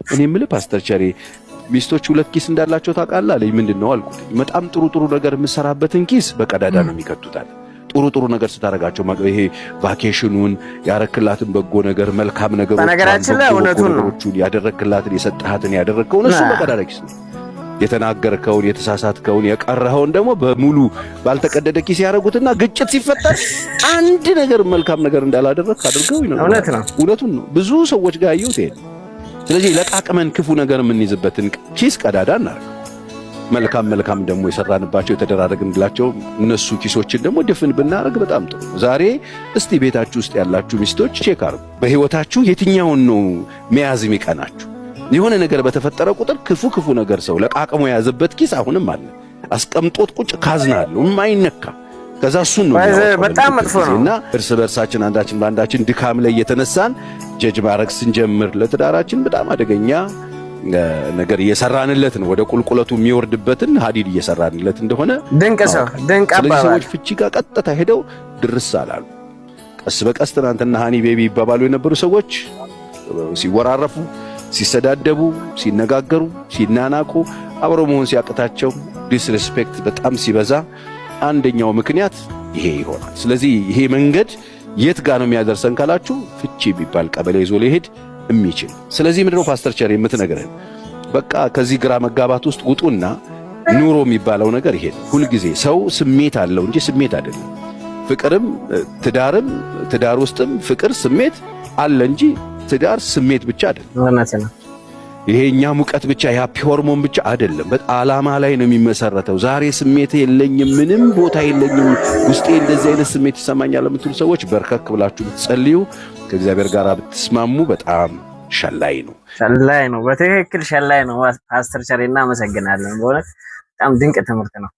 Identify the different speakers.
Speaker 1: እኔ የምልህ ፓስተር ቸሬ፣ ሚስቶች ሁለት ኪስ እንዳላቸው ታውቃለህ አለኝ። ምንድን ነው አልኩት። በጣም ጥሩ ጥሩ ነገር የምሰራበትን ኪስ በቀዳዳ ነው የሚከቱታል። ጥሩ ጥሩ ነገር ስታደርጋቸው ይሄ vacation ኑን፣ ያረክላትን በጎ ነገር፣ መልካም ነገሮች፣
Speaker 2: በነገራችን ላይ እውነቱን ነው።
Speaker 1: ነገሮቹን፣ ያደረክላትን፣ የሰጠሃትን፣ ያደረግከውን እሱ በቀዳዳ ኪስ ነው። የተናገርከውን፣ የተሳሳትከውን፣ የቀረኸውን ደግሞ በሙሉ ባልተቀደደ ኪስ ያደረጉትና ግጭት ሲፈጠር አንድ ነገር መልካም ነገር እንዳላደረግክ አድርገው ይነግሩሃል።
Speaker 2: እውነት ነው።
Speaker 1: እውነቱን ነው። ብዙ ሰዎች ጋር ያየሁት ይሄ ነው። ስለዚህ ለቃቅመን ክፉ ነገር የምንይዝበትን ኪስ ቀዳዳ እናደርግ። መልካም መልካም ደግሞ የሰራንባቸው፣ የተደራረግንላቸው እነሱ ኪሶችን ደግሞ ድፍን ብናደርግ በጣም ጥሩ። ዛሬ እስቲ ቤታችሁ ውስጥ ያላችሁ ሚስቶች check አድርጉ። በህይወታችሁ የትኛውን ነው መያዝ የሚቀናችሁ? የሆነ ነገር በተፈጠረ ቁጥር ክፉ ክፉ ነገር ሰው ለቃቅሞ የያዘበት ኪስ አሁንም አለ። አስቀምጦት ቁጭ ካዝና አለው የማይነካ፣ ከዛ እሱን ነው የሚያወጣው
Speaker 2: በጣም መጥፎ ነው።
Speaker 1: እና እርስ በእርሳችን አንዳችን በአንዳችን ድካም ላይ እየተነሳን judge ማድረግ ስንጀምር ለትዳራችን በጣም አደገኛ ነገር እየሰራንለት ነው። ወደ ቁልቁለቱ የሚወርድበትን ሀዲድ እየሰራንለት እንደሆነ
Speaker 2: ድንቅ ሰው፣ ድንቅ
Speaker 1: ስለዚህ
Speaker 2: አባባል።
Speaker 1: ሰዎች ፍቺ ጋር ቀጥታ ሄደው ድርስ አላሉ። ቀስ በቀስ ትናንትና honey baby ይባባሉ የነበሩ ሰዎች ሲወራረፉ፣ ሲሰዳደቡ፣ ሲነጋገሩ፣ ሲናናቁ፣ አብሮ መሆን ሲያቅታቸው፣ disrespect በጣም ሲበዛ አንደኛው ምክንያት ይሄ ይሆናል። ስለዚህ ይሄ መንገድ የት ጋር ነው የሚያደርሰን ካላችሁ ፍቺ የሚባል ቀበሌ ይዞ ሊሄድ የሚችል። ስለዚህ ምንድነው ፓስተር ቸር የምትነግረን? በቃ ከዚህ ግራ መጋባት ውስጥ ውጡና ኑሮ የሚባለው ነገር ይሄ ነው። ሁልጊዜ ሰው ስሜት አለው እንጂ ስሜት አይደለም። ፍቅርም ትዳርም፣ ትዳር ውስጥም ፍቅር ስሜት አለ እንጂ ትዳር ስሜት ብቻ አይደለም።
Speaker 2: እውነት ነው።
Speaker 1: ይሄ እኛ ሙቀት ብቻ የ happy hormone ብቻ አይደለም። በዓላማ ላይ ነው የሚመሰረተው። ዛሬ ስሜት የለኝም፣ ምንም ቦታ የለኝም፣ ውስጤ እንደዚህ አይነት ስሜት ይሰማኛል የምትሉ ሰዎች በርከክ ብላችሁ ብትጸልዩ፣ ከእግዚአብሔር ጋር ብትስማሙ በጣም ሸላይ ነው።
Speaker 2: ሸላይ ነው፣ በትክክል ሸላይ ነው። ፓስተር ቸሬ እናመሰግናለን። በእውነት በጣም ድንቅ ትምህርት ነው።